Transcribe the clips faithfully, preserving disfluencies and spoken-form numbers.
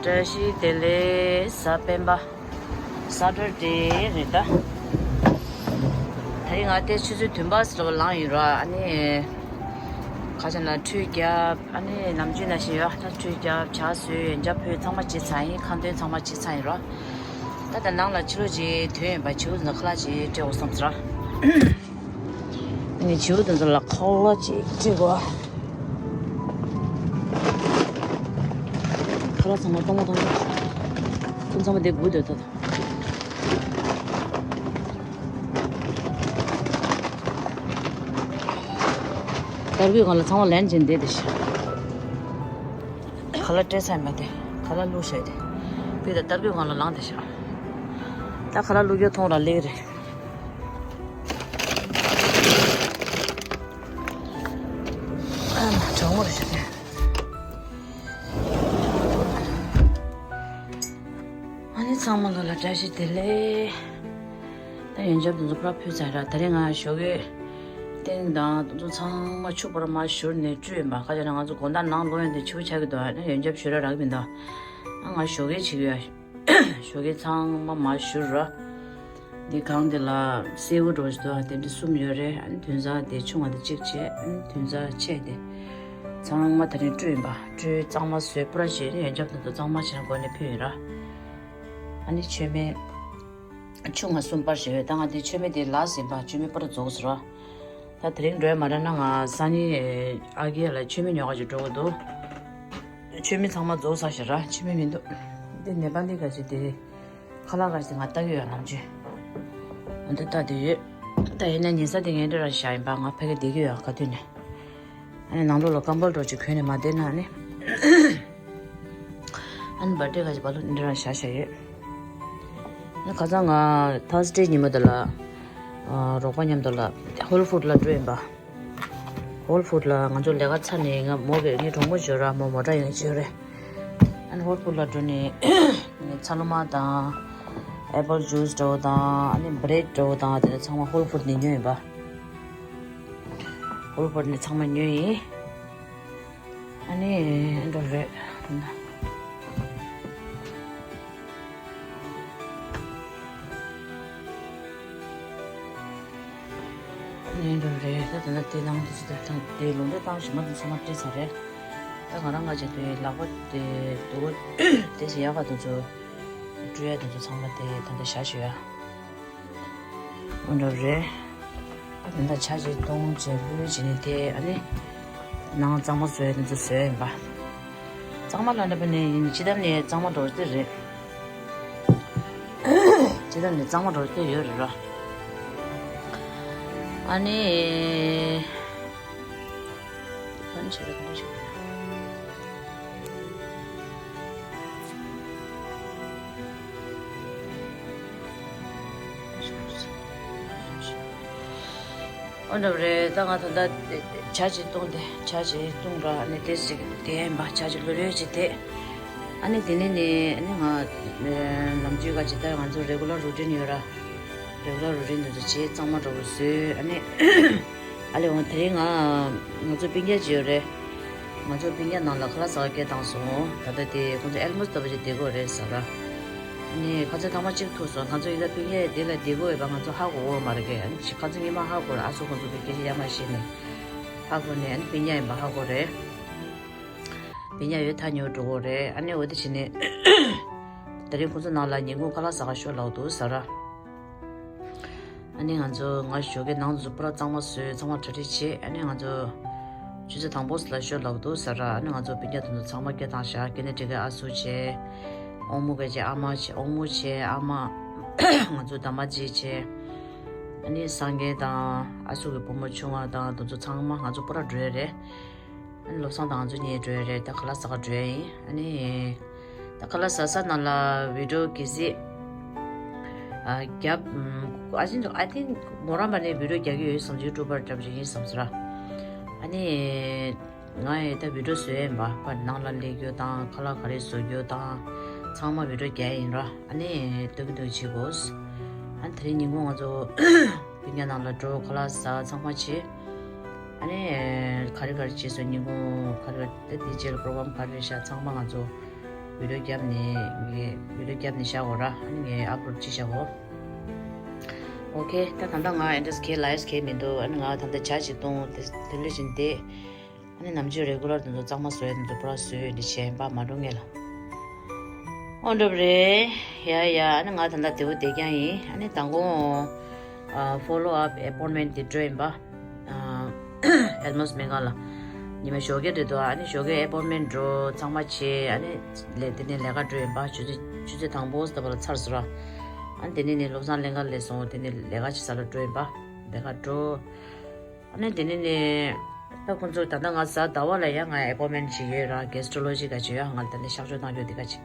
བཀྲ་ཤིས་བདེ་ལེགས། གཟའ་སྤེན་པ། Saturday རེད་ད། དེ་རིང་ང་དེ་ཆུ་ཚོད་བདུན་པ་ཙམ་ལ་ལངས་ཡིན་ར། ཨ་ནི། ཁ་ཆེ་ན་ཁྲུས་རྒྱབ། ཨ་ནི་ནམ་རྒྱུན་ནང་བཞིན་ཡོད། ད་ཁྲུས་རྒྱབ། ཇ་བཟོས། ཡོན་ཆབ་ཕུལ། ཚང་མ་བྱས་ཚར་ཡིན། ཁ་འདོན་ཚང་མ་བྱས་ཚར་ཡིན་ར། ད་ད་ནང་ལ་ཕྱི་ལོགས་ཅིག་ཐོན་ཡིན་པ། བྱིའུ་ཚོ་ཁ་ལག་ཅིག་སྤྲད་དགོས་བསམ་ཟེར་ར། ངས་བྱིའུ་དེ་ཚོ་ལ་ཁ་ལག་ཅིག་སྤྲད་དགོས། ཁ་ལག་ཚང་མ་གཏོང་མ་གཏོང་། ཁོང་ཚང་མ་དེ་སྒུག་སྡོད་ད། ཏར་ཁུའི་སྒང་ལ་ཚང་མ་ལན་ཅིག་བསྡད་དེ་ཤག་ཁ་ལག་སྤྲད་ཚར་མ་དེ། ཁ་ལག་བླུགས་བཞག་དེ། བུ་ད་ཏར་ཁུའི་སྒང་ལ་ལངས་དེ་ཤག་ད་ཁ་ལག་བླུགས་རྒྱུ་མཐོང་ར་ལེགས་རེད། ཨ་མ་གྲང་མོ་རེད་ཤག་ཨ་ནི་ཚང་མ་ལ་ལ་བཀྲ་ཤིས་བདེ་ལེགས། ད་ཡོན་ཆབ་དེ་ཚོ་ཕར་ཕུལ་ཚར་ར། དེ་རིང་ང་ཞོགས་ཀས་སྟེང་དང་དེ་ཚོ་ཚང་མ་ཕྱུག་པོ་ར་མར་བཞུར་ནས་བཀྲུས་ཡིན་པ། ཁ་ཆེ་ན་ང་ཚོ་དགོང་དག་ནང་ལོག་ཡོང་དུས་ཕྱི་པོ་ཆགས་ཀྱི་འདུག་ཨ་ནི་ཡོན་ཆབ་བཞུར་ར་རག་གི་མི་འདུག་ཨ་ང་ཞོགས་ཀས་བྱེད་ཀྱི་ཡོད། ཞོགས་ཀས་ཚང་མ་མར་བཞུར་ར། འདི་སྒང་འདི་ལ་སེའུ་འདྲ་བོ་ཞིག་འདུག་དེ་འདྲ་གསུམ་ཡོད་རེད། ཨ་ནི་དོན་རྩ་དེ་ཆུང་བ་དེ་གཅིག་བྱས། ཨ་ནི་དོན་རྩ་ཆེ་དེ་ཚང་མ་དེ་རིང་བཀྲུས་ཡིན་པ། བཀྲུས་གཙང་མ་བཟོས་པུ་ར་བྱས་ནས་ཡོན་ཆབ་དེ་ཚོ་གཙང་མ་བྱས་ནས་སྒོ་ནས་ཕུལ་ཡིན་ར། ཨ་ནི་མཆོད་མེ་ཆུང་ང་གསུམ་པར་བཞག་ཡོད། ད་ང་དེ་མཆོད་མེ་དེ་ལགས་ཟིན་པ། མཆོད་མེ་པུ་ར་རྫོགས་ཟེར་ར། ད་དེ་རིང་འགྲོ་ཡ་མ་རག་ན་ང་སང་ཉིན་ཨ་རྒས་ལ་མཆོད་མེ་ཉོ་ག་ཅིག་འགྲོ་དགོས་འདུག་མཆོད་མེ་ཚང་མ་རྫོགས་ཚར་ཤག་ར། མཆོད་མེ་མི་འདུག་དེ་ནེ་པ་ལི་ག་ཅིག་དེ་ཁ་ལག་ག་ཅིག་ང་ལྟ་གི་ཡོད། ནམ་རྒྱུན་འོ་འདི་ལྟ་དེ་ཡོད། ད་ཡིན་ན་ཉལ་ས་དེ་ངས་འདྲ་ར་བཞག་ཡིན་པ། ང་ཕ་གི་བསྡད་ཀྱི་ཡོད་ག་དུས་ནས། ཨ་ནི་ནང་ལོགས་ལ་ཀམ་པལ་འདྲ་ཅིག་གོན་ནས་མ་བསྡད་ན་ཨ་ནི། ཨ་ནི་བར་ཐི་ཌེ་ག་ཅིག་བ་ལུ་འདི་ར་བཞག་བཞག་ཡོད། ཨ་ནི་ཁ་སང་ང་ཐར་སི་ཌེ་ཉིན་མོ་དེ་ལ་ཨ་རོགས་པ་མཉམ་དུ་ལ་ཧོལ་ཧྥུཌ་ལ་འགྲོ་ཡིན་པ། ཧོལ་ཧྥུཌ་ལ་ང་ཚོ་ལས་ཀ་ཚར་ནས་ང་མོ་གི་ངའི་གྲོགས་མོ་ཅིག་ཡོད་ར། མོ་མོ་ཊ་ཡོད་ཅིག་ཡོད་རེད། ཨ་ནི་ཧོལ་ཧྥུཌ་ལ་འགྲོ་ནས་ངས་ཚ་ལུ་མ་དང་ཨེ་པལ་ཇུས་འདྲ་བོ་དང་། ཨ་ནི་བྷི་རེཌ་འདྲ་བོ་དང་དེ་ཚང་མ་ཧོལ་ཧྥུཌ་ནས་ཉོས་ཡིན་པ། ཧོལ་ཧྥུཌ་ནས་ཚང་མ་ཉོས་ཡིན། ཨ་ནི་འདྲ་རེད། ཨ་ནི་འདྲ་རེད། ད་ད་ལྟ་དེ་ནང་དུ་ཅི་ད་ཐང་དེ་ལུང་འདྲེན་བཏང་ཞིག་མ་དུ་ཚང་མ་སྤྲད་ཚར་རེད། ད་ང་རང་ང་ཅག་དེ་ལག་པ་དེ་དུ་དེ་ཞིག་ཡག་ག་དུ་ཚོ་བཀྲུ་ཡ་དུ་ཚོ་ཚང་མ་དེ་ད་ལྟ་བཞག་ཞུ་ཡ། འོ་འདྲ་རེད། ཨ་དེ་འདྲ་ཇ་ཅིག་བཏུང་བྱས་ལྷོད་བྱས་ནས་དེ་ཨ་ནི་ནང་གཙང་མ་བཟོས་དེ་ཚོ་བཟོས་ཡིན་པ། གཙང་མ་ལ་འདྲ་པོ་ནས་ཡིན། ཇི་ལྟར་ནས་གཙང་མ་འགྲོ་དེ་རེད། ཇི་ལྟར་ནས་གཙང་མ་འགྲོ་དེ་ཡོད་རེད་ར། ཨ་ནི། ཨ་ནི་བྱས་ད་ག་འདྲ་བྱེད་དགོས་ན། འོ་འདྲ་བ་རེད། ད་ང་ད་ལྟ་ཇ་ཅིག་བཏུང་སྟེ། ཇ་ཅིག་བཏུང་ར། ཨ་ནི་དེ་ཅིག་དེ་ཡིན་པ། ཇ་ཅིག་ལྷོད་ལྷོད་ཅིག་དེ། ཨ་ནི་དེ་ནས་ནི་ཨ་ནི་ང་ནམ་རྒྱུན་ག་ཅིག་ལྟར་ང་ཚོ་རེ་གུ་ལར་རུ་ཊིན་ཡོད་ར། རེ་གུ་ལར་རུ་ཊིན་དེ་ཚོ་བྱས། གཙང་མ་འདྲ་བོ་བཟོས། ཨ་ནི། ཨ་ལེ་འོང་། དེ་རིང་ང་ང་ཚོ་སྤུན་ཀྱག་ཅིག་ཡོད་རེད། ང་ཚོ་སྤུན་ཀྱག་ནང་ལ་ཁ་ལག་ཟ་བ་སྐད་བཏང་སོང་། ད་ལྟ་དེ་ཁོང་ཚོ་ཨེལ་མོ་སི་ལྟ་བུ་ཅིག་བསྡད་ཀྱི་ཡོད་རེད་ཟེར་ར། ཨ་ནི་ཁ་སང་ཐེངས་མ་གཅིག་ཐུག་སོང་། ང་ཚོ་ཡིན་ད་སྤུན་ཀྱག་དེ་ལ་བསྡད་ཀྱི་ཡོད་པ་ང་ཚོ་ཧ་གོ་གི་ཡོད་མ་རེད་གས། ཨ་ནི་ཁ་སང་ཉི་མ་ཧ་གོ་རེད། ཨ་སོ་ཁོང་ཚོ་གི་སྐད་ཆ་ཡར་མར་བཤད་ནས་ཧ་གོ་ནས། ཨ་ནི་སྤུན་ཀྱག་ཡིན་པ་ཧ་གོ་རེད། སྤུན་ཀྱག་ཡོད་ཐག་ཉེ་བོ་འགྲོ་གི་ཡོད་རེད། ཨ་ནི་འོ་དེ་བྱས་ནས་དེ་རིང་ཁོང་ཚོ་ནང་ལ་ཉིན་གུང་ཁ་ལག་ཟ་ག་ཤོག་ལབ་འདུག་ཟེར་ར། ཨ་ནི་ང་ཚོ་ང་ཞོགས་ཀས་ནང་དུ་པུ་ར་གཙང་མ་བཟོས། ཚང་མ་གྲ་སྒྲིག་བྱས། ཨ་ནི་ང་ཚོ་ཆུ་ཚོད་དང་པོ་ལ་ཤོག་ལབ་འདུག་ཟེར་ར། ཨ་ནི་ང་ཚོ་སྤུན་ཀྱག་དེ་ཚོ་ཚང་མ་སྐད་བཏང་བཞག་ཀེ་ནེ་ཌི་ཀའི་ཨ་སུ་བྱས། ཨོ་མོ་ག་བྱས། ཨ་མ་བྱས། ཨོ་མོ་བྱས། ཨ་མ། ང་ཚོ་དམ་པ་རྗེ་བྱས། ཨ་ནི་སངས་རྒྱས་དང་ཨ་སུ་གི་བུ་མོ་ཆུང་བ་དང་དེ་ཚོ་ཚང་མ་ང་ཚོ་པུ་ར་འགྲོ་ཡ་རེད། ཨ་ནི་བློ་བཟང་དང་ང་ཚོ་གཉིས་འགྲོ་ཡ་རེད། ད་ཁ་ལག་ཟ་ག་འགྲོ་ཡ་ཡིན། ཨ་ནི་ད་ཁ་ལག་ཟ་ས་ནང་ལ་བི་ཌི་ཡོ་གི་སི་ཨ་རྒྱབ། ཨ་ཅིན་ཨ་ཐིན་མོ་རང་པ་ནས་བི་ཌི་ཡོ་རྒྱག་གི་ཡོད་བསམ། ཡུ་ཊུབ་པར་འདྲ་པོ་ཞིག་ཡིན་བསམ་ཟེར་ར། ཨ་ནི་ང་ཡི་ད་བི་ཌི་ཡོ་བཟོ་ཡ་ཡིན་པ། པར་ནང་ལ་སླེབས་རྒྱུ་དང་། ཁ་ལག་ག་རེ་བཟོ་རྒྱུ་དང་། ཚང་མ་བི་ཌི་ཡོ་རྒྱག་ཡ་ཡིན་ར། ཨ་ནི་ཏོག་ཏོག་བྱེད་དགོས། ཨ་ནི་དེ་རིང་ཉིན་གུང་ང་ཚོ་སྤུན་ཀྱག་ནང་ལ་འགྲོ། ཁ་ལག་ཟ། ཚང་མ་བྱེད། ཨ་ནི་ག་རེ་ག་རེ་བྱས་སོང་། ཉིན་གུང་ག་རེ་ག་རེ། ད་དེ་རྗེས་ལ་པོ་རོ་གྷ་རམ་ག་རེ་རེད་ཤག་ཚང་མ་ང་ཚོ་ བི་ཌིའོ་བརྒྱབ་ནས་ངས་བི་ཌིའོ་བརྒྱབ་ནས་བཞག་འོ་ར། ཨ་ནི་ངས་ཨབ་ལོཌ་ཅིག་བཞག་འོ། ཨོ་ཁེ། ད་ད་ལྟ་ང་ཨེ་འདྲས་གས་ལ་ཡས་གས་མི་འདུག་ཨ་ནི་ང་ད་ལྟ་ཇ་ཅིག་བཏུང་། དེ་དེ་ལས་བཞིན་དེ། ཨ་ནི་ནམ་རྒྱུན་རེ་གུ་ལར་དེ་ཚོ་གཙང་མ་བཟོ་ཡས་དེ་ཚོ་པུ་ར་བཟོས་འདི་བྱས་ཡིན་པ་མ་འགྲོ་ངེས་ལ། ཨོ་འགྲོ་རེད། ཡ་ཡ། ཨ་ནི་ང་ད་ལྟ་དེ་བོ་བསྡད་རྐྱང་ཡིན། ཨ་ནི་མདང་དགོང་ཨ་ཕོ་ལོ་ཨབ་ཨེ་པོན་མེན་ཊི་དེ་འགྲོ་ཡིན་པ། ཨ་ཨེལ་མོ་སི་སྨན་ཁང་ལ། ཉི་མ་ཞོགས་ཀས་རེད་འདུག་ཨ་ནི་ཞོགས་ཀས་ཨེ་པོན་མེན་ཊི་འགྲོ་ཚང་མ་བྱས། ཨ་ནི་ལས་དེ་ནས་ལས་ཀ་འགྲོ་ཡིན་པ། ཆུ་ཚོད་ཆུ་ཚོད་དང་པོ་ཟེར་བ་ལ་ཚར་སོང་ར། ཨ་ནི་དེ་ནས་ནི་བློ་བཟང་ལྷན་ཁང་ལས་སོང་། དེ་ནས་ལས་ཀ་བྱེད་ས་ལ་འགྲོ་ཡིན་པ། ལས་ཀ་འགྲོ། ཨ་ནི་དེ་ནས་ནི། ད་ཁོང་ཚོ་ད་ལྟ་ང་གཟའ་ཟླ་བ་ལ་ཡང་ང་ཨེ་པོན་མེན་ཊི་ཅིག་ཡོད་ར། གྷེ་སི་ཊོ་ལོ་ཇི་ག་ཅིག་ཡོད། ང་ད་ནི་གཤག་བཅོས་བཏང་རྒྱུ་དེ་ག་ཅིག་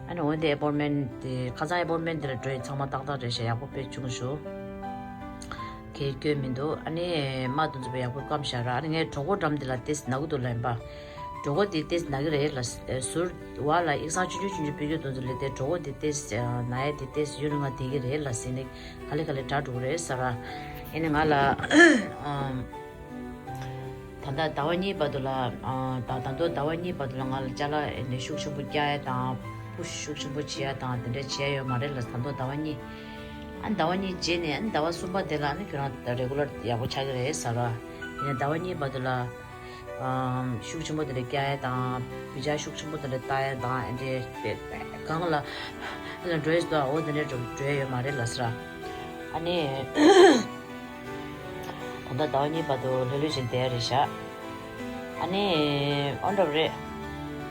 ཨ་ནི་འོན་ཏེ་ཨེ་པོན་མེན་ཊི་དེ་ཁ་སང་ཨེ་པོན་མེན་ཊི་དེ་ལ་འགྲོ་ཡི། ཚང་མ་ཏག་ཏག་རེད་ཤག་ཡག་པོ་དཔེ་བྱུང་ཞུ། གལ་སྐྱོན་མི་འདུག་ཨ་ནི་རྨ་དེ་ཚོ་དཔེ་ཡག་པོ་སྐམ་ཤག་ར། ཨ་ནི་ངའི་གྲོད་ཁོག་འགྲམ་དེ་ལ་ཏོག་ཙམ་ན་གི་འདུག་ལབ་ཡིན་པ། གྲོད་ཁོག་དེ་ཏོག་ཙམ་ན་གི་རེད་ལ། ཟུར་བ་ལ་ཡིག་ཚང་ཆུང་ཆུང་ཆུང་ཆུང་ཕུད་རྒྱུ་དེ་ཚོ་ལས་དེ་གྲོད་ཁོག་དེ་ཏོག་ཙམ་ན་ཡས་དེ་ཏོག་ཙམ་ཡུན་རིང་ང་བསྡད་ཀྱི་རེད་ལ་ཟེར་ནས། ག་ལེ་ག་ལེ་དྲག་འགྲོ་གི་རེད་ཟེར་ར། ཨེ་ནི་ང་ལ་ཨམ། ད་ལྟ་ཟླ་བ་གཉིས་བར་དུ་ལ་ཨ། ད་ད་དུང་ཟླ་བ་གཉིས་བར་དུ་ལ་ང་ལ་ཅ་ལག་ཨེ་ནི་ཤུགས་ཆེན་པོ་རྒྱག་ཡ་དང་པུ་ཤུ་ཤུགས་ཆེན་པོ་བྱེད་ཡ་དང་དེ་འདྲ་བྱས་ཡོད་མ་རེད་ལ། ད་དུང་ཟླ་བ་གཉིས། ཨ་ནི་ཟླ་བ་གཉིས་རྗེས་ནས་ཨ་ནི་ཟླ་བ་གསུམ་པ་དེ་ལ་ཨ་ནི་ཁྱོད་རང་རེ་གུ་ལར་ཡག་པོ་ཆགས་ཀྱི་རེད་ཟེར་ར། ཡིན་ནའི་ཟླ་བ་གཉིས་བར་དུ་ལ། ཨམ། ཤུགས་ཆེན་པོ་དེ་འདྲ་རྒྱག་ཡ་དང་། བི་ཇ་ཤུགས་ཆེན་པོ་དེ་འདྲ་བཏགས་ཡ་དང་། ཨེ་འདྲའི་གང་ལ་ལ་འགྲོ་ཡས་སོ་འོ་དེ་འདྲ་འགྲོ་འགྲོ་ཡ་ཡོད་མ་རེད་ལ་ཟེར། ཨ་ནི་ད་ལྟ་ཟླ་བ་གཉིས་བར་དུ་ལྷོད་ལྷོད་བྱས་བསྡད་ཡ་རེད་ཤག་ཨ་ནི་ཨོ་འདྲ་བ་རེད།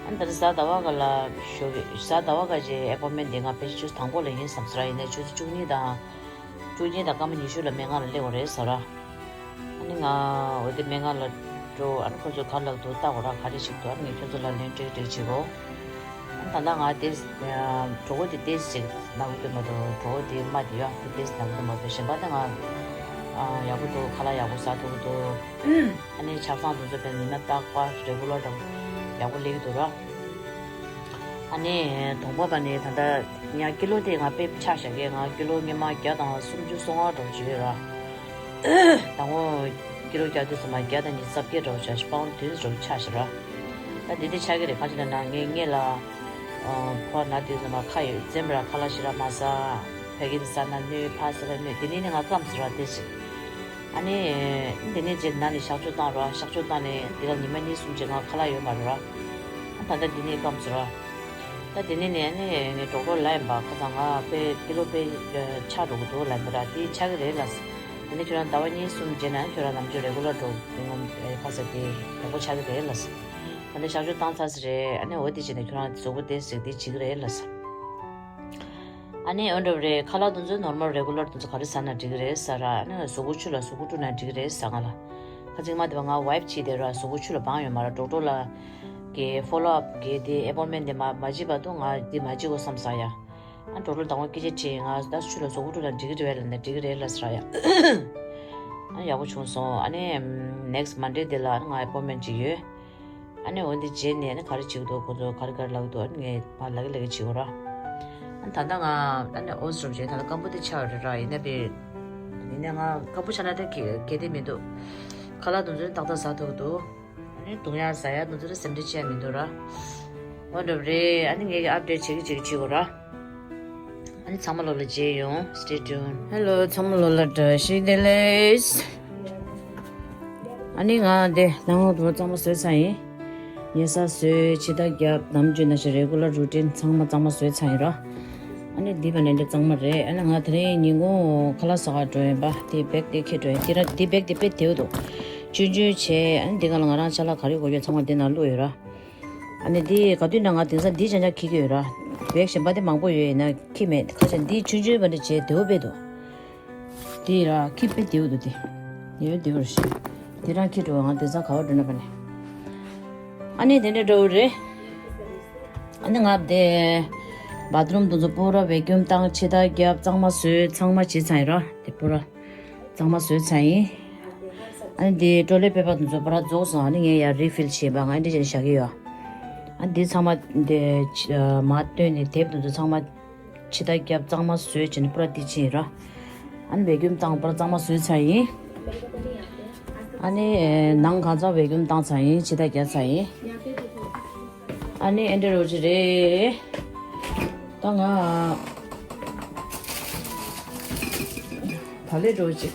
ཨ་ནི་ད་ལྟ་གཟའ་ཟླ་བ་ག་ལ་ཞོགས་ཀྱི་གཟའ་ཟླ་བ་ག་ཅིག་ཨེ་པོན་མེན་ཊི་དེ་ང་ཕལ་ཆེར་ཆུ་ཚོད་དང་པོ་ལ་ཡིན་བསམ་ཟེར་ར། ཡིན་ནའི་ཆུ་ཚོད་བཅུ་གཉིས་དང་། བཅུ་གཉིས་དང་སྐར་མ་ཉི་ཤུ་ལ་སྨན་ཁང་ལ་སླེབས་པ་རེད་ཟེར་ར། ཨ་ནི་ང་འོ་དེ་སྨན་ཁང་ལ་འགྲོ། ཨ་ནི་ཁོ་ཚོས་ག་རེ་ལབ་འདུག་ལྟ་དགོས་ར། ག་རེ་ཞིག་འདུག་ཨ་ནི་ངས་ཁྱོད་ཚོ་ལ་ལན་ཀྲིག་ཀྲིག་བྱེད་དགོས། ཨ་ནི་ད་ལྟ་ང་དེ་གྲོད་ཁོག་དེ་ཏོག་ཙམ་ཞིག་ན་གི་འདུག་མ་གཏོགས། གྲོད་ཁོག་དེ་རྨ་དེ་ཡོད་དེ་ཏོག་ཙམ་ན་གི་འདུག་མ་གཏོགས། གཞན་པ་ད་ང་ཨ་ཡག་པོ་འདུག་ཁ་ལག་ཡག་པོ་ཟ་ཐུབ་ཀྱི་འདུག་ཨ་ནི་ཆབ་གསང་དེ་ཚོ་དཔེ་ཉི་མ་རྟག་པར་རེ་གུ་ལར་འགྲོ་ཡག་པོ་སླེབས་ཀྱི་འདུག་ར། ཨ་ནི་གདོང་པ་བ་ནི་ད་ལྟ་ཉ་ཀི་ལོ་དེ་ང་དཔེ་ཆག་བཞག་གི། ང་ཀི་ལོ་སྔོན་མ་བརྒྱ་དང་སུམ་ཅུ་སོ་ལྔ་འདྲ་བོ་ཅིག་ཡོད་ར། དང་པོ་ཀི་ལོ་བརྒྱ་དུས་ཙམ་པ་བརྒྱ་དང་ཉི་ཤུ་རྩ་བརྒྱད་འདྲ་བོ་ཆགས་ཤག་པའུན་ཌི་བདུན་ཅུ་འདྲ་བོ་ཆགས་ཤག་ར། ད་འདི་འདྲ་ཆགས་ཀྱི་རེད། གང་ཅི་ལབ་ན་ངས་སྔོན་ལ་ཕོ་ན་དུས་ཙམ་པ་ཁ་ཡོད་འཛེམ་ར། ཁ་ལག་ཞེ་དྲག་མ་ཟ། བད་ཀན་ཟ་ན་གནོད། ཕ་ཟ་ན་གནོད། དེ་ནས་ནི་ང་སྐམ་ཟེར་བ་དེ་ཞིག་ཨ་ནི་དེ་ནས་རྗེས་ན་ནི་གཤག་བཅོས་བཏང་ར། གཤག་བཅོས་བཏང་ནས་འདི་ག་ཉི་མ་གཉིས་གསུམ་རྗེས་ང་ཁ་ལག་ཡོད་མ་རེད་ར། ཨ་ད་ལྟ་འདི་ནས་སྐམ་ཟེར་ར། ད་དེ་ནས་ནི་ཨ་ནི་ངས་ཌོག་ཊར་ལ་ཡིན་པ། ཁ་སང་ང་དཔེ་ཀི་ལོ་དཔེ་ཆག་འགྲོ་གི་འདུག་ལབ་འདི་ར། དེ་ཆགས་ཀྱི་རེད་ལབ། དེ་ནས་ཁྱོད་རང་ཟླ་བ་གཉིས་གསུམ་རྗེས་ན་ཁྱོད་རང་ནམ་རྒྱུན་རེ་གུ་ལར་འགྲོ་ཁ་ཟེར་དེ་ཡག་པོ་ཆགས་ཀྱི་རེད་ལབ། ད་ལྟ་གཤག་བཅོས་བཏང་ཚར་ཟེར་རེད། ཨ་ནི་འོ་དེ་རྗེས་ནས་ཁྱོད་རང་གཟུགས་པོ་དེ་ཟེར་དེ་བྱེད་ཀྱི་རེད་ལབ། ཨ་ནི་འོ་འདྲ་བ་རེད། ཁ་ལག་དེ་ཚོ་ནོར་མལ་རེ་གུ་ལར་དེ་ཚོ་ག་རེ་ཟ་ན་འགྲིག་གི་རེད་ཟེར་ར། ཨ་ནི་གཟུགས་པོ་ཆུ་ལ་གཟུགས་པོ་བཀྲུ་ན་འགྲིག་གི་རེད་ཟེར་ང་ལ། ཁ་ཚིག་མ་དེ་བ་ང་ཝའིབ་བྱས་དེ་ར། གཟུགས་པོ་ཆུ་ལ་སྦངས་ཡོད་མ་ར། ཌོག་ཊར་ལ་གི་ཕོ་ལོ་ཨབ་གི་དེ་ཨེ་པོན་མེན་ཊི་དེ་མ་མ་བྱེད་བར་དུ་ང་དེ་མ་བྱེད་དགོས་བསམ་ས་ཡ། ཨ་ཌོག་ཊར་དང་པོ་སྐད་ཆ་དྲིས། ང་ད་ཆུ་ལ་གཟུགས་པོ་བཀྲུ་ན་འགྲིག་གི་རེད་པས་ལབ་ན། འགྲིག་གི་རེད་ལབ་ཟེར་ཡ། ཨ་ནི་ཡག་པོ་བྱུང་སོང་། ཨ་ནི་ནེག་སི་མན་ཌེ་དེ་ལ་ཨ་ནི་ང་ཨེ་པོན་མེན་ཊི་ཅིག་ཡོད། ཨ་ནི་འོ་འདི་རྗེས་ནས་ཨ་ནི་ག་རེ་བྱེད་ཀྱི་འདུག་ཁོ་ཚོ་ག་རེ་ག་རེ་ལབ་ཀྱི་འདུག་ཨ་ནི་ངས་ཕར་ལབ་ཀྱི་ལབ་ཀྱི་བྱེད་དགོས་ར། ཨ་ནི་ད་ལྟ་ང་ཨ་ནི་ཨོ་སི་རུབ་བྱས། ད་ལྟ་སྐམ་པོ་དེ་ཆགས་ཡོད་རེད་ར། ཡིན་ན་པའི་ཡིན་ན་ང་སྐམ་པོ་ཆགས་ན་དེ་གལ་གལ་ཏེ་མི་འདུག་ཁ་ལག་དེ་ཚོ་ཏག་ཏག་ཟ་ཐུབ་ཀྱི་འདུག་ཨ་ནི་བཏུང་ཡག་ཟ་ཡག་དེ་ཚོ་ལ་སེམས་ཁྲལ་བྱེད་ཡག་མི་འདུག་ར། འོ་འདྲ་པོ་རེད། ཨ་ནི་ངས་ཀྱི་ཨབ་ཌེཊ་བྱེད་ཀྱི་བྱེད་ཀྱི་བྱེད་དགོས་ར། ཨ་ནི་ཚང་མ་ལོ་ལ་མཇལ་ཡོང་། Stay tuned. Hello. ཚང་མ་ལོ་ལ་བཀྲ་ཤིས་བདེ་ལེགས། ཨ་ནི་ང་འདི་ནང་ལོགས་དུ་གཙང་མ་བཟོས་ཚར་ཡིན། ཉལ་ས་བཟོས། ཕྱི་ཐག་བརྒྱབ། ནམ་རྒྱུན་ནང་བཞིན་རེ་གུ་ལར་རུ་ཊིན་ཚང་མ་གཙང་མ་བཟོས་ཚར་ཡིན་ར། ཨ་ནི་འདི་བ་ནས་འདི་གཙང་མ་རེད། ཨ་ནི་ང་དེ་རིང་ཉིན་གུང་ཁ་ལག་ཟ་ག་འགྲོ་ཡིན་པ། དེ་བེག་དེ་འཁྱེར་འགྲོ་ཡིན། དེ་ར་འདི་བེག་དེ་དཔེ་བདེ་པོ་འདུག་ཆུང་ཆུང་བྱས། ཨ་ནི་འདི་ག་ལ་ང་རང་ཅ་ལག་ག་རེ་དགོས་ཡོད་ཚང་མ་འདི་ནང་བླུགས་ཡོད་ར། ཨ་ནི་འདི་ག་དུས་ན་ང་དེང་སང་འདི་ཅང་ཅང་འཁྱེར་གྱི་ཡོད་ར། བེག་གཞན་པ་དེ་མང་པོ་ཡོད། ཡིན་ན་འཁྱེར་མེད། ཁ་ཆེ་འདི་ཆུང་ཆུང་བ་འདི་བྱས་བདེ་པོ་དཔེ་འདུག་འདི་ར་འཁྱེར་དཔེ་བདེ་པོ་འདུག་དེ་ཡོད་བདེ་པོ་རེད་ཤག་དེ་རང་འཁྱེར་འགྲོ་བ། ང་དེང་སང་ག་པར་འགྲོ་ན་པ་ནས། ཨ་ནི་དེ་འདྲ་འདྲ་པོ་རེད། ཨ་ནི་ང་དེ་བཱ་ཐི་རུམ་དེ་ཚོ་པུ་ར་བེ་ཀུམ་བཏང་། ཕྱི་ཐག་བརྒྱབ། གཙང་མ་བཟོས། ཚང་མ་བྱས་ཚར་ཡིན་ར། དེ་པུ་ར་གཙང་མ་བཟོས་ཚར་ཡིན། ཨ་ནི་འདི་ཊོ་ལེ་པེ་པར་དེ་ཚོ་པུ་ར་རྫོགས་སོང་། ཨ་ནི་ངས་ཡར་རི་ཕིལ་བྱས་པ། ང་འདི་བྱས་ནས་བཞག་གི་ཡོད། ཨ་ནི་འདི་ཚང་མ་འདི་མར་བཏོན་ནས་དེབ་དེ་ཚོ་ཚང་མ་ཕྱི་ཐག་བརྒྱབ། གཙང་མ་བཟོས་བྱས་ནས་པུ་ར་འདི་ཕྱིན་ར། ཨ་ནི་བེ་ཀུམ་བཏང་། པུ་ར་གཙང་མ་བཟོས་ཚར་ཡིན། ཨ་ནི་ནང་གང་ཚང་བེ་ཀུམ་བཏང་ཚར་ཡིན། ཕྱི་ཐག་བརྒྱབ་ཚར་ཡིན། ཨ་ནི་ཨེ་འདྲ་རོ་ཅི་རེད། ད་ང་བག་ལེབ་རོ་ཅིག་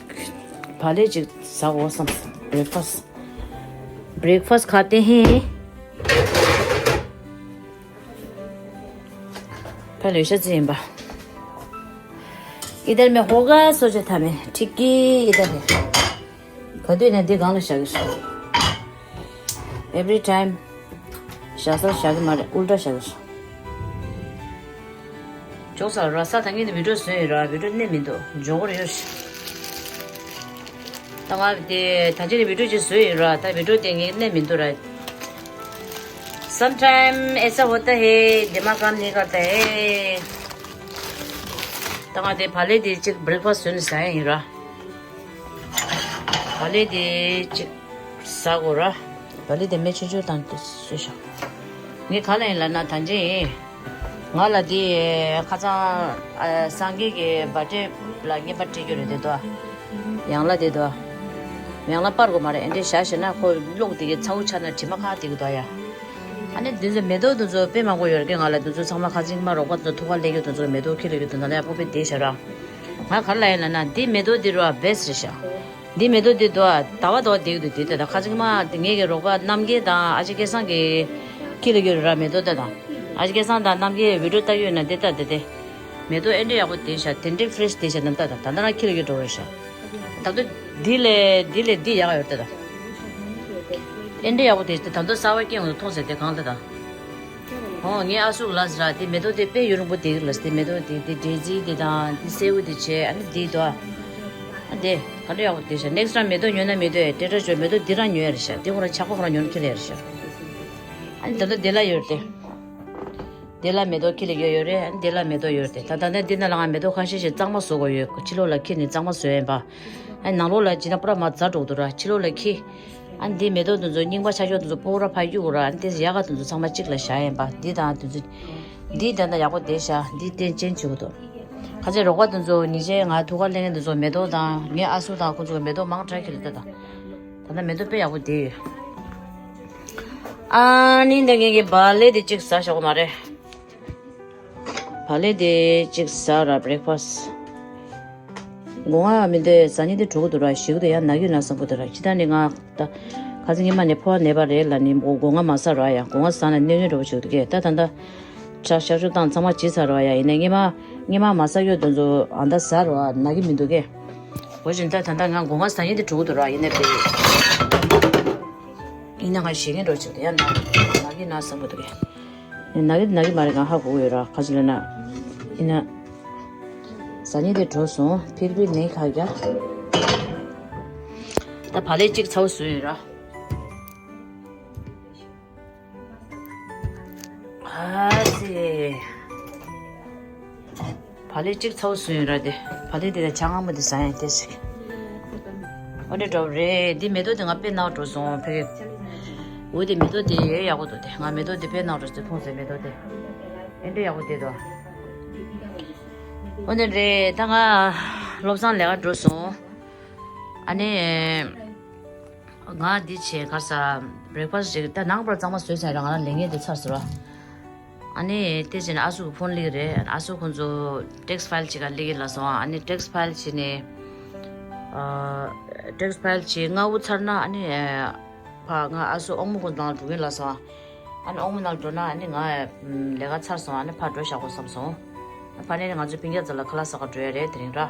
བག་ལེབ་ཅིག་ཟ་འོ་བསམ། breakfast breakfast खाते हैं। पहले ऐसा चाहिए बा। इधर में होगा सोचा था मैं, ठीक ही इधर है। ག་དུས་ནས་འདི་སྒང་ལ་བཞག་གི་སོང་། every time བཞག་སར་བཞག་གི་མ་རེད། ཨུལ་ཊ་བཞག་གི་སོང་། ཇོག་ས་ར་ས་ད་ངས་ནི་བི་ཌིའོ་བཟོས་ཡོད་ར། བི་ཌིའོ་གནས་མི་འདུག་ཇོག་གི་རེད་ཡོད། ད་ང་དེ་ད་ཅི་ནི་བི་ཌིའོ་ཅིག་བཟོས་ཡོད་ར། ད་བི་ཌིའོ་དེ་ངས་གནས་མི་འདུག་ར། Sometime ऐसा होता है, दिमाग काम नहीं करता है। ད་ང་དེ་བག་ལེབ་དེ་གཅིག breakfast བཟོས་ནས་ཟ་ཡ་ཡིན་ར། བག་ལེབ་དེ་གཅིག་ཟ་དགོས་ར། བག་ལེབ་དེ་མེ་ཆུང་ཆུང་བཏང་དུ་བཟོས་ཤག་ངས་ག་ལ་ཡིན་ལབ་ན་ད་ཅི་ཡིན། ང་ལ་དེ་ཁ་སང་ཨ་སངས་རྒྱས་ཀྱི་བར་ཐི་ཌེ་ལ་རྔན་པ་སྤྲད་རྒྱུ་རེད་དེ་དོ། ཡང་ལ་དེ་དོ། ཡང་ལ་པར་དགོས་མ་རེད། ཨེ་འདྲས་བཞག་བཞག་ན་ཁོ་གློག་དེ་གི་ཚ་བོ་ཆགས་ན་དྲི་མ་ཁ་དེ་གི་དོ་ཡ། ཨ་ནི་འདི་ཚོ་མེ་ཏོག་འདི་ཚོ་དཔེ་མང་པོ་ཡོད་རེད་ང་ལ། འདི་ཚོ་ཚང་མ་ཁ་ཚིག་མ་རོགས་པ་འདི་ཚོ་ཐུག་པ་ལས་རྒྱུ་འདི་ཚོ་མེ་ཏོག་ཁྱེར་ལས་རྒྱུ་འདི་ཚོ་ལ་ཡག་པོ་དཔེ་བསྡད་ཤག་ར། ང་ག་རེ་ལབ་ཡིན་ལབ་ན་འདི་མེ་ཏོག་འདི་རུ་བ་བེ་སི་རེད་ཤག་འདི་མེ་ཏོག་འདི་དོ་ཟླ་བ་དོ་བསྡད་ཀྱི་འདུག་འདི་ད་ལྟ་ཁ་ཚིག་མ་འདི་ངེད་ཀྱི་རོགས་པ་རྣམ་རྒྱལ་དང་ཨ་ཅེ་སྐལ་བཟང་གི་ཁྱེར་ལས་རྒྱུ་ར། མེ་ཏོག་ད་དང་ཨ་ཅེ་སྐལ་བཟང་དང་རྣམ་རྒྱལ་བི་ཌིའོ་ལྟ་གི་ཡོད་ན་འདི་ལྟ་འདི་དེ། མེ་ཏོག་ཨེ་འདྲས་ཡག་པོ་བསྡད་ཤག་དེ་འདྲས་ཕི་རེ་ཤི་བསྡད་ཤག་འདི་ལྟ་དང་ད་ལྟ་རང་ཁྱེར་ལས་རྒྱུ་འགྲོ་རེད་ཤག་ད་ལྟ་འདི་ལས་འདི་ལས་འདི་ཡག་ཡོད་ད་དང་། ཨེ་འདྲས་ཡག་པོ་དེ་ད་དུང་གསར་པ་སྐྱེ་འོང་མཐོང་ཟེར་དེ་གང་ལྟ་དང་། ཨོ་ངའི་ཨ་སུ་ལ་ཟེར་དེ་མེ་ཏོག་དེ་དཔེ་ཡུན་རིང་པོ་དེ་ལ་དེ་མེ་ཏོག་དེ་དེ་འབྲས་རྩི་དེ་དང་དེ་སེའུ་དེ་བྱས་ཨ་ནི་དེ་དོ། ཨ་དེ་ག་འདྲ་ཡག་པོ་དེ་ཤ་next time་མེ་ཏོག་ཉོས་ན་མེ་ཏོག་ཡ་ཏེ་ཏྲ་ཅོ་མེ་ཏོག་དེ་རང་ཉོས་ཡ་རེད་ཤ་དེ་ཁོ་རང་ཆག་པ་ཁོ་རང་ཉོ་ན་ཁེ་ལས་ཡ་རེད་ཤ། ཨ་ནི་ད་ལྟ་དེ་ལ་ཡོད་དེ། དེ་ལ་མེ་ཏོག་ཁྱི་ལ་ཡོད་ཡོད་རེད། དེ་ལ་མེ་ཏོག་ཡོད་རེད། ད་ད་ལྟ་འདི་ནང་ལ་ང་མེ་ཏོག་ཁ་ཤས་ཤིག་གཙང་མ་བཟོ་དགོས་ཡོད། ཕྱི་ལོགས་ལ་ཁྱེར་ནས་གཙང་མ་བཟོ་ཡིན་པ། ཨ་ནང་ལོགས་ལ་བྱིན་ན་པུ་ར་མ་ཛ་འགྲོ་འདུག་ར། ཕྱི་ལོགས་ལ་ཁྱི། ཨ་འདི་མེ་ཏོག་དེ་ཚོ་རྙིང་པ་ཆ་ཤོག་དེ་ཚོ་པུ་ར་ཕ་གཡུག་ར། ཨ་འདི་ཡག་ག་དེ་ཚོ་ཚང་མ་གཅིག་ལ་བཞག་ཡིན་པ། འདི་དང་དེ་ཚོ། འདི་ད་ལྟ་ཡག་པོ་བསྡད་ཤག་འདི་རྟེན་ཅན་བྱེད་དགོས་འདུག་ཁ་ཆེ་རོགས་པ་དེ་ཚོ་ཉིན་ཤས་ང་ཐུག་ག་ལེན་མཁན་དེ་ཚོ་མེ་ཏོག་དང་ངའི་ཨ་སུ་དང་ཁོ་ཚོ་མེ་ཏོག་མང་དྲགས་ཁྱེར་ལ་ད་ད་ད་ལྟ་མེ་ཏོག་དཔེ་ཡག་པོ་བསྡད་ཡོད། ཨ་ནི་འདི་ངེད་ཀྱི་བག་ལེབ་དེ་གཅིག་ཟ་ཤོག་མ་རེད། བག་ལེབ་དེ་གཅིག་ཟ་ར་breakfast། སྒོ་ང་མི་འདོད་ཟ་ཉིན་དེ་འགྲོ་གི་འདུག་ར། ཞིག་ཏུ་ཡང་ན་གི་ན་བསམ་གི་འདུག་ར། ཁྱི་ད་ནི་ང་ད་ཁ་སང་ཉི་མ་ནས་ཕོ་བ་ནད་པ་རེད་ལ་ནི་སྒོ་ང་མ་ཟ་ར་ཡ། སྒོ་ང་ཟ་ན་གནོད་སྐྱོན་འགྲོ་བ་ཞིག་འདུག་གས། ད་ད་ད་ཁྲག་གཤག་བཅོས་བཏང་ཚང་མ་བྱས་ཚར་ར་ཡ། ཡིན་ནའི་ཉི་མ་ཉི་མ་མ་ཟ་ཡོད་དེ་ཚོ་ཨ་ད་ཟ་ར་ན་གི་མི་འདུག་གས། འོ་བཞིན་ད་ད་ད་ང་སྒོ་ང་ཟ་ཉིན་དེ་འགྲོ་གི་འདུག་ར། ཡིན་ནའི་དེ་ཡིན་ན་ང་ཞེད་ངེས་འགྲོ་ཆུག་དེ་ཡང་ན་ན་གི་ན་བསམ་གི་འདུག་གས། ན་གི་ན་གི་མ་རེད། ང་ཧ་གོ་གི་ཡོད་ར། ག་ཅི་ལབ་ན་ཡིན་ན་ཟ་ཉིན་དེ་འགྲོ་སོང་། ཕིར་བི་ནེ་ཁ་ག་ད་བག་ལེབ་གཅིག་ཚ་བོ་བཟོས་ཡོད་ར། ཨ་ཙི། བག་ལེབ་གཅིག་ཚ་བོ་བཟོས་ཡོད་ར་དེ། བག་ལེབ་དེ་ད་ཇ་མངར་མོ་དེ་ཟ་ཡ་དེ་ཞིག་འོ་འདྲ་འདྲ་བོ་རེད། འདི་མེ་ཏོག་དེ་ང་དཔེ་ནག་འགྲོ་སོང་ཕ་གི། འོ་དེ་མེ་ཏོག་དེ་ཡོད་ཡག་པོ་འདུག་དེ། ང་མེ་ཏོག་དེ་དཔེ་ནག་འགྲོ་སོང་། ཕུང་སོང་མེ་ཏོག་དེ། ཨེ་འདྲ་ཡག་པོ་དེ་འདུག་འོ་དེ་རེད། ད་ང་བློ་བཟང་ལས་ཀ་འགྲོ་སོང་། ཨ་ནི། ང་འདི་བྱས་ག་ས་breakfast་ཅིག་ད་ནང་པར་གཙང་མ་བཟོས་ཚར་ར། ང་རང་ལས་ངན་དེ་ཚར་སོང་ར། ཨ་ནི་དེ་བྱས་ནས་ཨ་སུ་གི་ཕོན་སླེབས་རེད། ཨ་སུ་ཁོང་ཚོ་text file་ཅིག་ག་སླེབས་ཀྱི་ལབ་སོང་། ཨ་ནི་text file་བྱས་ནས་ཨ་text file་བྱས་ལྔ་བོ་ཚར་ན་ཨ་ནི་ཕ་ང་ཨ་སུ་ཨོང་མོ་ཁོང་ཚོ་ནང་འགྲོ་གི་ལབ་སོང་། ཨ་ནི་ཨོང་མོ་ནང་འགྲོ་ན་ཨ་ནི་ང་ལས་ཀ་ཚར་སོང་། ཨ་ནི་ཕ་འགྲོ་བཞག་དགོས་བསམ་སོང་། ཕ་ནས་ང་ཚོ་སྤུན་ཀྱག་ཚོ་ལ་ཁ་ལག་ཟ་ག་འགྲོ་ཡ་རེད་དེ་རིང་ར།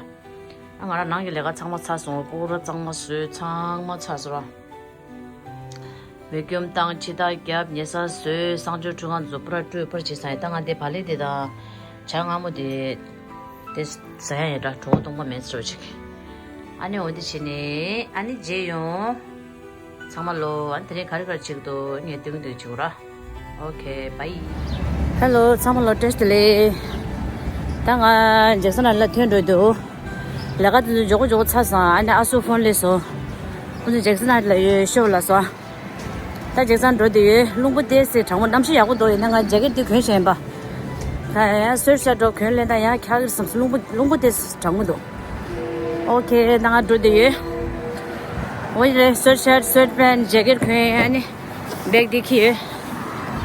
ང་རང་ནང་གི་ལས་ཀ་ཚང་མ་ཚར་སོང་། སྤུ་གུ་ར་གཙང་མ་བཟོས་ཚང་མ་ཚར་སོང་ར། vacuum་བཏང་། ཕྱི་ཐག་བརྒྱབ། ཉལ་ས་བཟོས། གསང་སྤྱོད་ཁྲུས་ཁང་བཟོ་པུ་ར་སྤྲོས་པར་བྱས་ཚར་ཡིན། ད་ང་འདི་བག་ལེབ་དེ་དང་ཇ་མངར་མོ་དེ་དེ་ཟ་ཡ་ཡིན་ར། གྲོད་ཁོག་སྟོང་པ་མེད་ཟེར་བ་ཅིག་ཨ་ནི་འོ་འདི་བྱས་ནས་ཨ་ནི་མཇལ་ཡོང་། ཚང་མ་ལོ། ཨ་ནི་དེ་རིང་ག་རེ་ག་རེ་བྱེད་ཀྱི་འདུག་ངས་སྟོན་གྱི་འདུག་བྱེད་དགོས་ར། Okay, bye. Hello, ཚང་མ་ལོ་བཀྲ་ཤིས་བདེ་ལེགས། ད་ང་ཇེག་སན་ཨའི་ལེན་ལ་ཐོན་འགྲོ་འདུག་ལས་ཀ་དེ་ཚོ་མགྱོགས་པོ་མགྱོགས་པོ་ཚར་སོང་། ཨ་ནི་ཨ་སུ་ཕོན་སླེབས་སོང་། ཁོང་ཚོ་ཇེག་སན་ཨའི་ལེན་ལ་ཡོད་ཤོག་ལབ་སོང་། ད་ཇེག་སན་འགྲོ་བསྡད་ཡོད། རླུང་བུ་ཏོག་ཙམ་གྲང་མོ། གནམ་གཤིས་ཡག་པོ་འདུག་ཡིན་ན་ང་ཇེ་ཀེཊ་དེ་གྱོན་བཞག་ཡིན་པ། ད་ཡང་སུའེ་ཊི་ཤར་ཊི་འདྲ་བོ་གྱོན་ལེན། ད་ཡང་འཁྱག་གི་རེད་བསམ་སོང་། རླུང་བུ་རླུང་བུ་ཏོག་ཙམ་གྲང་མོ་འདུག Okay, ད་ང་འགྲོ་བསྡད་ཡོད། འོ་ཡ་རེད། སུའེ་ཊི་ཤར་ཊི། སུའེ་ཊི་པེན་ཊི། ཇེ་ཀེཊ་གྱོན། ཨ་ནི་བེག་དེ་འཁྱེར་ཡོད།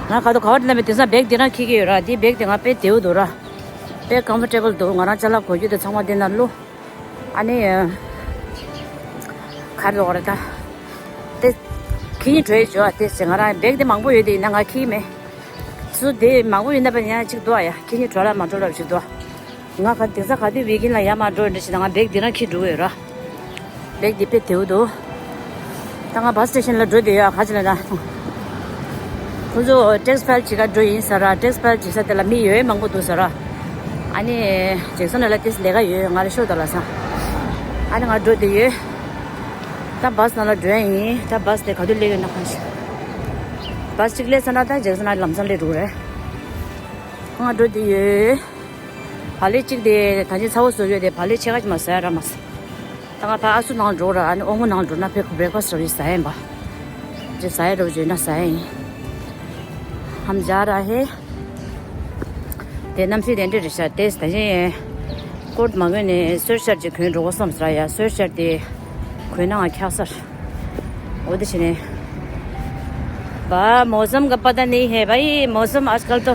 ང་ག་དུ་ག་བ་དེ་ན་མེད་དེང་སང་བེག་འདི་རང་འཁྱེར་གྱི་ཡོད་ར། འདི་བེག་དེ་ང་དཔེ་བདེ་བོ་འདུག་ར། དཔེ་ཀམ་ཕོར་ཊེ་བལ་འདུག་ང་རང་ཅ་ལག་གོ་རྒྱུ་དེ་ཚང་མ་འདི་ན་བླུགས། ཨ་ནི། ག་རེ་ཟེར་དགོས་རེད་ད། དེ། ཁྱེར་ནས་འགྲོ་ཡས་བྱོས་ཨ། དེ་ཟེར་ང་རང་བེག་དེ་མང་པོ་ཡོད་དེ་ཡིན་ན་ང་འཁྱེར་མེད། སུ་དེ་མང་པོ་ཡོད་ན་པ་ཡང་གཅིག་འདུག་ཨ་ཡ། ཁྱེར་ནས་འགྲོ་ལ་མ་འགྲོ་ལ་ཞིག་འདུག་ང་ག་དེང་སང་ག་དུས་ཝིག་ཨེན་ལ་ཡར་མར་འགྲོ་ཡོད་འདྲ་ཞིག་ན་ང་བེག་འདི་རང་འཁྱེར་འགྲོ་གི་ཡོད་ར། བེག་འདི་དཔེ་བདེ་བོ་འདུག་ད་ང་བཱས་སི་ཊེ་ཤན་ལ་འགྲོ་བསྡད་ཡོད་ཨ། ག་ཅི་ལ་ན། ཁོང་ཚོ་ཊེག་སི་ཕའིལ་བྱེད་ག་འགྲོ་ཡིན་ཟེར་ར། ཊེག་སི་ཕའིལ་བྱེད་ས་དེ་ལ་མི་ཡོད་མང་པོ་འདུག་ཟེར་ར། ཨ་ནི། ཇེག་སོན་ལ་ལ་ཏིས་ལས་ཀ་ཡོད། ང་ལ་ཤོག་ད་ལ་ས། ཨ་ནི་ང་འགྲོ་བསྡད་ཡོད། ད་བཱས་ནང་ལ་འགྲོ་ཡ་ཡིན། ད་བཱས་དེ་ག་དུས་སླེབས་ཡོད་ན་གང་ཤེས། བཱས་གཅིག་སླེབས་ཚར་ན་ད་ཇེག་སོན་ལ་ལམ་སང་སླེབས་འགྲོ་གི་རེད། ང་འགྲོ་བསྡད་ཡོད། བག་ལེབ་གཅིག་དེ་ད་ཅི་ཚ་བོ་བཟོ་ཡོད་དེ་བག་ལེབ་ཕྱེད་ཀ་ཅིག་མ་ཟ་ཡ་རག་མ་སོང་། ད་ང་ཕར་ཨ་སུ་ནང་འགྲོ་ར། ཨ་ནི་ཨོ་མོ་ནང་འགྲོ་ན་ཕེ་བྷེག་ཕ་སི་ཊི་རེ་ཟ་ཡ་ཡིན་པ། ཅི་ཟ་ཡ་འགྲོ་བརྗོད་ན་ཟ་ཡ་ཡིན། ཧམ་ཇ་ར་ཧེ། དེ་གནམ་གཤིས་དེ་འདྲ་རེད་ཤག་དེ་ད་ཅི་ཀོཊ་མ་གོན་ནས་སུའེཊ་ཤརཊ་ཅིག་གོན་འགྲོ་དགོས་བསམ་ཟེར་ཡ། སུའེཊ་ཤརཊ་དེ་གོན་ན་ང་འཁྱག་ས་རེད། वो तो चीज़ें। वाह, मौसम का पता नहीं है भाई। मौसम आजकल तो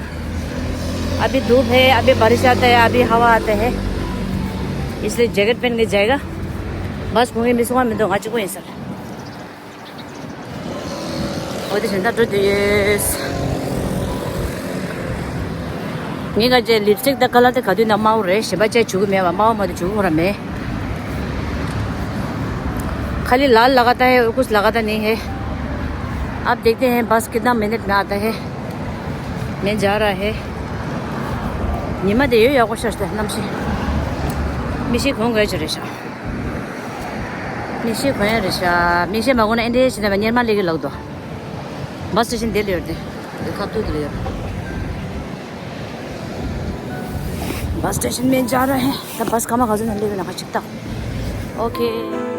अभी धूप है, अभी बारिश आता है, अभी हवा आता है, इसलिए जैकेट पहन के जाएगा। बस घूमे मिस हुआ मैं तो आज को ऐसा। वो तो चंदा तो ये। ངས་ག་ཅེ་ལིབ་སི་ཊིག་དང་ཁ་ལག་དེ་ག་དུས་ན་དམར་པོ་རེད། གཞན་པ་ཅེ་བྱུག་གི་མེད་པ། དམར་པོ་མ་གཏོགས་བྱུག་གི་ཁོ་ར་མེད། खाली लाल लगाता है और कुछ लगाता नहीं है। अब देखते हैं बस कितना मेहनत में आता है। मैं जा रहा है। ཉི་མ་དེ་ཡོད་ཡག་པོ་ཤར་ཏེ་གནམ་གཤིས། མིག་ཤེལ་གོན་དགོས་ཀྱི་རེད་ཤག་མིག་ཤེལ་གོན་ཡ་རེད་ཤག་མིག་ཤེལ་མ་གོན་ན་ཨེ་འདྲ་བྱས་ན་གཉེར་མ་སླེབས་ཀྱི་ལགས་འདུག་བཱས་སི་ཊེ་ཤན་དེ་ལ་ཡོད་དེ། དེ་ཁ་ཐུག་དེ་ལ་ཡོད། बस स्टेशन में जा रहे हैं। ད་བཱས་སྐར་མ་ག་ཚོད་ནང་སླེབས་ཡོད་ན་ཁ་ཅིག་ལྟ། ཨོ་ཁེ།